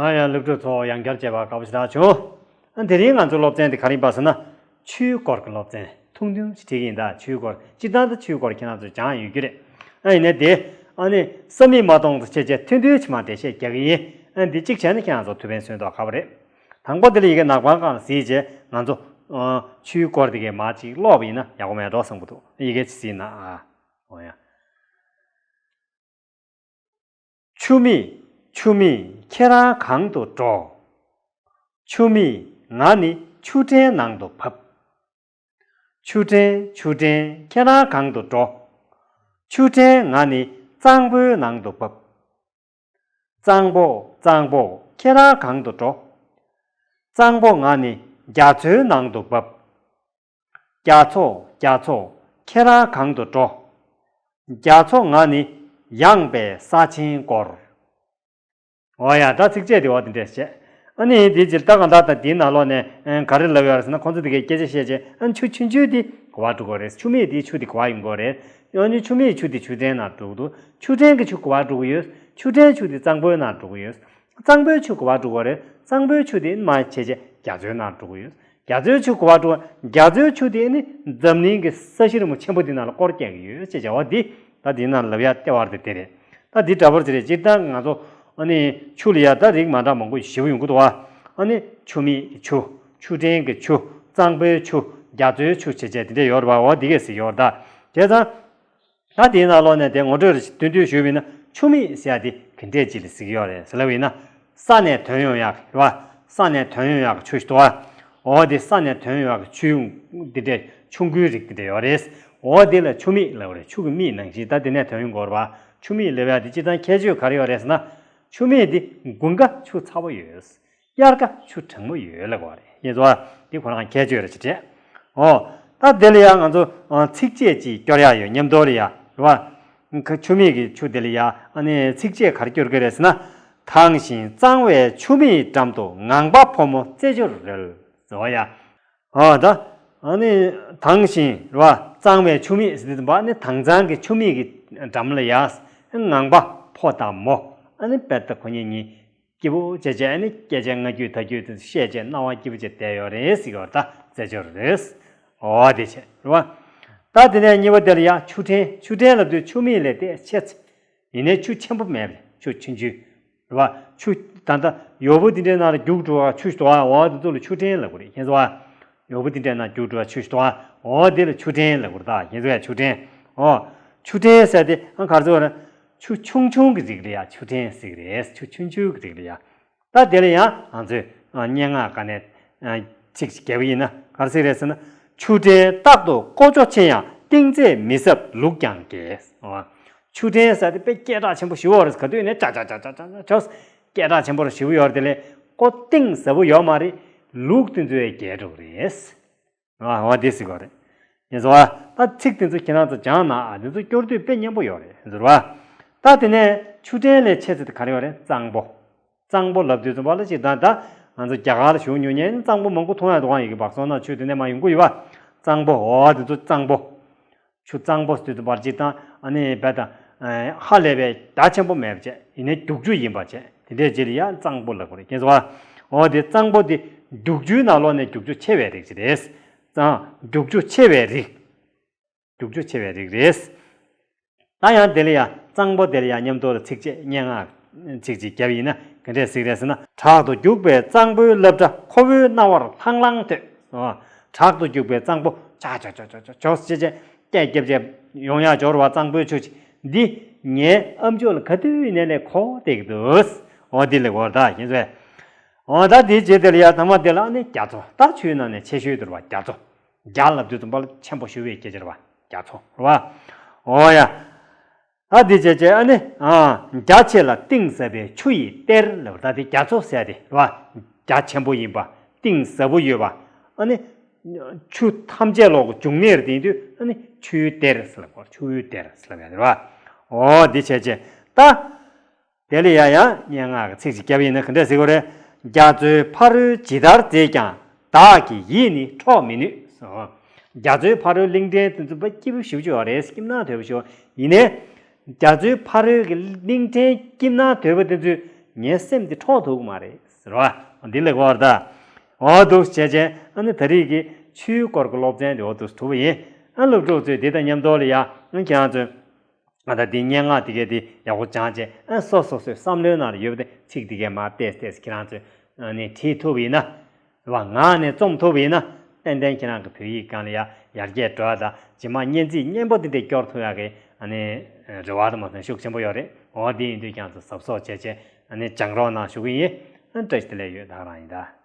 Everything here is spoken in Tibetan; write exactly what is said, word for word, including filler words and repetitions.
ང་ཡང་སློབ་ཕྲུག་ཚོ་ཡང་བསྐྱར་མཇལ་བར་དགའ་པོ་ཞེ་དྲག་བྱུང་། ཨ་དེ་རིང་ང་ཚོའི་སློབ་ཚན་དེ་ག་རེ་ཡིན་པ་ཟེར་ན། ཆུའི་སྐོར་གྱི་སློབ་ཚན་ཐུང་ཐུང་ཞིག་བྲིས་ཀྱི་ཡིན་ད། ཆུའི་སྐོར་སྤྱིར་བཏང་ད་ཆུའི་སྐོར་ཁྱེད་རང་ཚོས་སྦྱངས་ཡོད་ཀྱི་རེད། ཨ་ཡིན་ནའི་དེ་ཨ་ནི་ས་མིག་མ་གཏོང་ཚེ་བྱས་བྱས་ཐུང་ཐུང་ཞིག་མར་འགྲེལ་བཤད་རྒྱག་གི་ཡིན། ཨ་འདི་གཅིག་བྱས་ན་ཁྱེད་རང་ཚོ་ཐུགས་ཕན་གསོས་མདོག་ཁ་པོ་རེད། དང་པོ་དེ་ལ་ཡི་གེ་ནག་པང་སྒང་ལ་གཟིགས་བྱས་ང་ཚོ་ཨ་ཆུའི་སྐོར་དེ་གའི་མར་ཅིག་ཀློག་པ་ཡིན་ན་ཡག་པོ་མེད་འགྲོ་བསམ་གྱི་འདུག་ཡི་གེ་ཅིག་གཟིགས་ན་ཨ། འོ་ཡ། ཆུ་མིག་ཆུ་མིག་ཁྱེད་རང་གང་དུ་འགྲོ། ཆུ་མིག་ང་ནི་ཆུ་ཕྲན་ནང་དུ་བབས། ཆུ་ཕྲན་ཆུ་ཕྲན་ཁྱེད་རང་གང་དུ་འགྲོ། ཆུ་ཕྲན་ང་ནི་གཙང་པོའི་ནང་དུ་བབས། གཙང་པོ་གཙང་པོ་ཁྱེད་རང་གང་དུ་འགྲོ། གཙང་པོ་ང་ནི་རྒྱ་མཚོའི་ནང་དུ་བབས། རྒྱ་མཚོ་རྒྱ་མཚོ་ཁྱེད་རང་གང་དུ་འགྲོ། རྒྱ་མཚོ་ང་ནི་ཡངས་པའི་ས་ཆེན་སྐོར། འོ་ཡ་ད་ཚིགས་བཅད་དེ་འོ་དེ་འདྲས་བཤད། ཨ་ནི་དེ་རྗེས་ད་གང་ལྟར་ད་དེའི་ནང་ལོགས་ནས་ཨ་ག་རེ་ལབ་ཡོད་རེད་ཟེར་ན། ཁོང་ཚོ་དེ་གའི་སྐད་ཆ་བཤད་བྱས་ཨ་ཆུ་ཆུང་ཆུང་དེ་ག་པར་འགྲོ་དགོས་རེད། ཆུ་མིག་དེ་ཆུ་དེ་ག་པར་ཡོང་དགོས་རེད། ཨ་ནི་ཆུ་མིག་ཆུ་དེ་ཆུ་ཕྲན་ནང་འགྲོ་གི་འདུག་ཆུ་ཕྲན་གྱི་ཆུ་ག་པར་འགྲོ་གི་ཡོད། ཆུ་ཕྲན་ཆུ་དེ་གཙང་པོའི་ནང་འགྲོ་གི་ཡོད། གཙང་པོའི་ཆུ་ག་པར་འགྲོ་གི་རེད། གཙང་པོའི་ཆུ་དེ་མར་བྱས་བྱས་རྒྱ་མཚོའི་ནང་འགྲོ་གི་ཡོད། རྒྱ་མཚོའི་ཆུ་ག་པར་འགྲོ། རྒྱ་མཚོའི་ཆུ་དེ་ནི་འཛམ་གླིང་གི་ས་གཞི་རིལ་མོ་ཆེན་པོ་འདི་ནང་ལ་སྐོར་རྒྱག་གི་ཡོད་ཅེས་བྱ་བ་འདི་ད་འདི་ནང་ལབ་ཡ་ལྟེ་བར་དེ་དེ་རེད། ད་འདི་འདྲ་པོ་ཅིག་རེད། སྤྱིར་བཏང་ང་ཚོ་ཨ་ནི་ཆུ་ལ་ཡ་ད་རིགས་མ་འདྲ་མང་པོ་ཞེ་པོ་ཡོང་གི་འདུག་བ། ཨ་ནི་ཆུ་མིག་གི་ཆུ། ཆུ་ཕྲན་གྱི་ཆུ། གཙང་པོའི་ཆུ། རྒྱ་མཚོའི་ཆུ་བྱས་བྱས་དེ་འདྲས་ཡོད་རེད་བ། འོ་འདི་གས་ཟེར་ཡོད་རེད་ད། བྱས་ཙང་། ད་དེའི་ནང་ལོགས་ནས་དེ་ངོ་སྤྲོད་རེ་ཞིག་སྟོན་སྟོན་ཞུས་པ་ཡིན་ན། ཆུ་མིག་ཟེར་ཡ་དེ་ག་འདྲས་ཅིག་ལ་ཟེར་གྱི་ཡོད་རེད་ཟེར་ལབ་པ་ཡིན་ན། ས་ནས་ཐོན་ཡོང་ཡག་རེད་བ། ས་ནས་ཐོན་ཡོང་ཡག་ཆུ་ཞིག་འདུག་བ། འོ་དེ་ས་ནས་ཐོན་ཡོང་ཡག་ཆུ་འདི་འདྲས་ཆུ་འགོའི་རིགས་འདི་འདྲས་ཡོད་རེད། འོ་དེ་ལ་ཆུ་མིག་ལབ་པ་རེད། ཆུ་གི་མིག་ནང་བཞིན་ད་དེ་ནས་ཐོན་ཡོང་གི་ཡོད་རེད་བ། ཆུ་མིག་ལབ་ཡ་དེ་སྤྱིར་བཏང་ཁྱད་ཆོས་ག་རེ་ཡོད་རེད་ཟེར་ན། ཆུ་མིག་དེ་དགུན་ཁ་ཆུ་ཚ་པོ་ཡོད། དབྱར་ཁ་ཆུ་གྲང་མོ་ཡོད་ལབ་དགོས་རེད། ཡིན་ཙང་འདི་ཁོ་རང་ཁྱད་ཆོས་རེད་ཅེས་དྲན། འོ། ད་དེ་ལ་ཡང་ང་ཚོ་ཨ་ཚིགས་བཅད་ཅིག་སྐྱོར་ཡག་ཡོད། མཉམ་དུ་ལ་ཡ་རེད་བ། ཁ་ཆུ་མིག་གི་ཆུ་དེ་ལ་ཡ་ཨ་ནི་ཚིགས་བཅད་ག་རེ་སྐྱོར་གི་རེད་ཟེར་ན། དྭངས་ཤིང་གཙང་བའི་ཆུ་མིག་འགྲམ་དུ་ངང་པ་ཕོ་མོ་རྩེད་འཇོར་རོལ། འོ་ཡ། འོ་ད། ཨ་ནི་དྭངས་ཤིང་རེད་བ། གཙང་བའི་ཆུ་མིག་ཟེར་དུས་ཙམ་པ་ཨ་ནི་དྭངས་གཙང་གི་ཆུ་མིག་གི་འགྲམ་ལ་ཡ། ངང་པ་ཕོ་དང་མོ། ཨ་ནི་དཔེར་ད་ཁོ་གཉིས་གཉིས། སྐྱིད་པོ་བྱས་བྱས་ནི་སྐད་ཆ་ང་རྒྱུད་ད་རྒྱུད་དེ་བཤད་བྱས་སྣང་བ་སྐྱིད་པོ་བྱས་བསྡད་ཡོད་རེད་ཟེར་གྱི་ཡོད་རེད། ད་རྩེད་འཇོར་རེད། འོ་དེ་བྱས་རེད་བ། ད་དེ་ནས་གཉིས་པ་དེ་ལ་ཡ་ཆུ་ཕྲན། ཆུ་ཕྲན་ལབ་དུས་ཆུ་མིག་ལས་ཏོག་ཙམ་ཆེ་ཙམ། ཡིན་ནའི་ཆུ་ཆེན་པོ་མེད་པ་རེད། ཆུ་ཆུང་ཆུང་རེད་བ། ཆུ་ད་ལྟ་ཡོར་བུ་དེ་འདྲའི་ནང་ལ་རྒྱུག་འགྲོ་བ་ཆུ་ཞིག་འདུག་བ། འོ་དེ་ཚོ་ལ་ཆུ་ཕྲན་ལབ་དགོས་རེད། ཁྱེད་ཚོ་བ། ཡོར་བུ་དེ་འདྲའི་ནང་རྒྱུག་འགྲོ་བ་ཆུ་ཞིག་འདུག་བ། འོ་དེ་ལ་ཆུ་ཕྲན་ལབ་དགོས་རེད། ད་ཁྱེད་ཚོ་བ་ཆུ་ཕྲན། འོ། ཆུ་ཕྲན་ཟེར་དེ་ཨ་ག་རེ་ཟེར་དགོས་རེད། ཆུ་ཆུང་ཆུང་གི་རིགས་རེད་ཡ། ཆུ་ཕྲན་ཟེར་གི་རེད། ཆུ་ཆུང་ཆུང་གི་རིགས་རེད་ཡ། ད་དེ་ལ་ཡང་ང་ཚོས་ཨ་སྙན་ངག་སྒང་ནས་ཨ་ཚིག་ཅིག་བརྒྱབ་པ་ཡིན་ན་ག་རེ་ཟེར་རེད་ཟེར་ན། ཆུ་ཕྲན་རྟག་ཏུ་ཀོ་ཅོ་ཆེ་ཡང་གཏིང་ཚད་མི་གཟབ་ལུག་ཀྱང་རྒྱས། ཨ། ཆུ་ཕྲན་ཟེར་དེ་དཔེ་སྐད་གྲགས་ཆེན་པོ་ཞེ་པོ་ཡོད་རེད། ག་དུས་ནས་ཅག་ཅག་ཅག་ཅག་ཅག་ཅག་སྐད་གྲགས་ཆེན་པོ་ཞེ་པོ་ཡོད་རེད། དེ་ལས་ཀོ་གཏིང་ཟབ་པོ་ཡོད་མ་རེད། ལུག་དེ་ཚོས་རྒྱས་འགྲོ་གི་རེད། ཨ་འོ་དེ་ཟེར་གྱི་རེད། ཡིན་ཟེར་བ། ད་ཚིག་དེ་ཚོ་ཁྱེད་རང་ཚོ་སྦྱངས་ན་ཨ་དེ་ཚོ་སྐྱོར་དུས་དཔེ་སྙན་པོ་ཡོད་རེད་ཟེར་བ། ད་དེ་ནས་ཆུ་ཕྲན་ལས་ཆེ་ཚད་དེ་ག་རེ་ཡོད་རེད། གཙང་པོ། གཙང་པོ་ལབ་དུས་ཙམ་པ་ལ་ཅིག་ད་ད་ང་ཚོ་རྒྱ་གར་ལ་བཞུགས་མྱོང་མཁན་གཙང་པོ་མང་པོ་མཐོང་ཡ་འདུག་ག་ཡི་གེ་བག་སོང་ན་ཆུ་དེ་ནས་མར་ཡོང་གི་ཡོད་བ། གཙང་པོ། འོ་དེ་ཚོ་གཙང་པོ། ཆུ་གཙང་པོ་ཟེར་དུས་ཙམ་པ་ལ་ཅིག་ད་ཨ་ནི་བས་ད་ཧ་ལས་པའི་རྒྱ་ཆེན་པོ་མེད་པ་བྱས། ཡིན་ནའི་རྒྱུག་ཆུ་ཡིན་པ་བྱས། དེ་འདྲའི་རྗེས་ལ་ཡ་གཙང་པོ་ལབ་དགོས་རེད། ཁྱེད་ཚོ་བ། འོ་དེ་གཙང་པོ་དེ་རྒྱུག་ཆུའི་ནང་ལོགས་ནས་རྒྱུག་ཆུ་ཆེ་བའི་རིགས་ཅིག་རེད། གཙང་། རྒྱུག་ཆུ་ཆེ་བའི་རིགས། རྒྱུག་ཆུ་ཆེ་བའི་རིགས་རེད། ད་ཡང་དེ་ལ་ཡ་གཙང་པོ་དེ་ལ་ཡ་མཉམ་དུ་ལ་ཚིགས་བཅད་སྙན་ངག་ཚིག་ཅིག་བརྒྱབ་ཡིན་ན་ག་འདྲས་ཟེར་གི་རེད་ཟེར་ན། དྲག་ཏུ་རྒྱུག་པའི་གཙང་པོའི་རླབས་སྒྲ་ཁོ་བོའི་རྣ་བར་ལྷང་ལྷང་ཐོས། ཨོ། དྲག་ཏུ་རྒྱུག་པའི་གཙང་པོ་ཅག་ཅག་ཅག་ཅག་ཅག་ཅག་ཅེས་བྱས་སྐད་རྒྱབ་བྱས་ཡོང་ཡ་འབྱོར་བ། གཙང་པོའི་ཆུ་ཅིག་འདི་ངའི་ཨམ་ཅོག་ལ་ག་དུས་ཡིན་ནའི་ལས་གོ་བསྡད་ཀྱི་འདུག། ཨོ་འདི་ལས་གོ་ད་ཡིན་ཟེར། ཨོ་ད་འདིའི་རྗེས་དེ་ལ་ཡ་ཐ་མ་དེ་ལ་ཨ་ནི་རྒྱ་མཚོ། ད་ཆུའི་ནང་ནས་ཆེ་ཤོས་དེ་རེད་བ། རྒྱ་མཚོ། རྒྱ་ལབ་དུས་ཙམ་པ་ལ་ཆེན་པོ་ཞེ་པོའི་སྐད་ཆ་རེད་བ། རྒྱ་མཚོ་རེད་བ། འོ་ཡ། ད་འདི་བྱས་བྱས་ཨ་ནི་ཨ་རྒྱ་ཆེ་ལ་གཏིང་ཟབ་པའི་ཆུ་ཡི་གཏེར་ལབ། ད་དེ་རྒྱ་མཚོ་ཟེར་དེ་རེད་བ། རྒྱ་ཆེན་པོ་ཡིན་པ། གཏིང་ཟབ་པོ་ཡོད་པ། ཨ་ནི་ཆུ་ཐམས་ཅད་ལོག་གི་འབྱུང་གནས་རེད། དེ་ཡིན་དུས་ཨ་ནི་ཆུའི་གཏེར་ཟེར་ལབ་དགོས། ཆུའི་གཏེར་ཟེར་ལབ་ཡ་རེད་བ། འོ་འདི་བྱས་བྱས་ད། དེ་ལ་ཡ་ཡང་སྙན་ངག་གི་ཚིག་ཅིག་བརྒྱབ་ཡིན་ན་ག་འདྲས་ཟེར་དགོས་རེད། རྒྱ་མཚོའི་ཕ་རོལ་ཇི་ལྟར་མཛེས་ཀྱང་བདག་གི་ཡིད་ནི་འཕྲོག་མི་ནུས། རྒྱ་མཚོའི་ཕ་རོལ་གླིང་ཕྲན་དེ་ཚོ་དཔེ་སྐྱིད་པོ་ཞེ་པོ་ཅིག་ཡོད་རེད། སྐྱིད་སྣང་དོད་པོ་ཞིག་ཡོད། ཡིན་ནའི། རྒྱ་མཚོའི་ཕ་རོལ་གྱི་གླིང་ཕྲན་སྐྱིད་སྣང་དོད་པོ་དེ་ཚོས་ ངའི་སེམས་འདི་འཕྲོག་ཐུབ་ཀྱི་མ་རེད་ཟེར་བ། འདི་ལ་གོ་བར་ད། འོ་འདུག་བྱས་བྱས་ཨ་ནི་ད་རེས་ཀྱི་ཆོས་སྐོར་གྱི་སློབ་ཚན་འདི་འོ་འདུག་གྲུབ་པ་ཡིན། ཨ་སློབ་ཕྲུག་ཚོས་འདི་དང་མཉམ་དུ་ལ་ཡ་ཨ་ཁྱེད་རང་ཚོས། ཨ་ད་འདི་སྙན་ངག་དེ་གའི་དེ་ཡག་པོ་སྦྱངས་བྱས་ཨ་སོ་སོ་སོའི་བསམ་བློའི་ནང་ལ་ཡོད་པ་དེ་ཚིག་དེ་གའི་མར་ཏེས་ཏེས་ཁྱེད་རང་ཚོས་ཨ་ནི་བྲིས་ཐུབ་པ་ཡིན་ན། རེད་བ། ངག་ནས་རྩོམ་ཐུབ་པ་ཡིན་ན། ཏན་ཏན་ཁྱེད་རང་གི་བོད་ཡིག་སྒང་ལ་ཡ་ཡར་རྒྱས་འགྲོ་ཡ་དང་རྗེས་མ་སྙན་ཚིག་སྙན་པོ་དེ་འདྲ་སྐྱོར་ཐུབ་ཡ་གི་ཨ་ནི་རེ་བ་དང་མ་སོན་ཤུགས་ཆེན་པོ་ཡོད་རེད། འོ་དེ་ཡིན་དུས་ཁྱེད་རང་ཚོ་གཟབ་གཟབ་བྱས་བྱས་ཨ་ནི་སྦྱང་རོགས་གནང་ཞུ་གི་ཡིན། ཨ་བཀྲ་ཤིས་བདེ་ལེགས་ཡོད་ད་ག་རང་ཡིན་ད།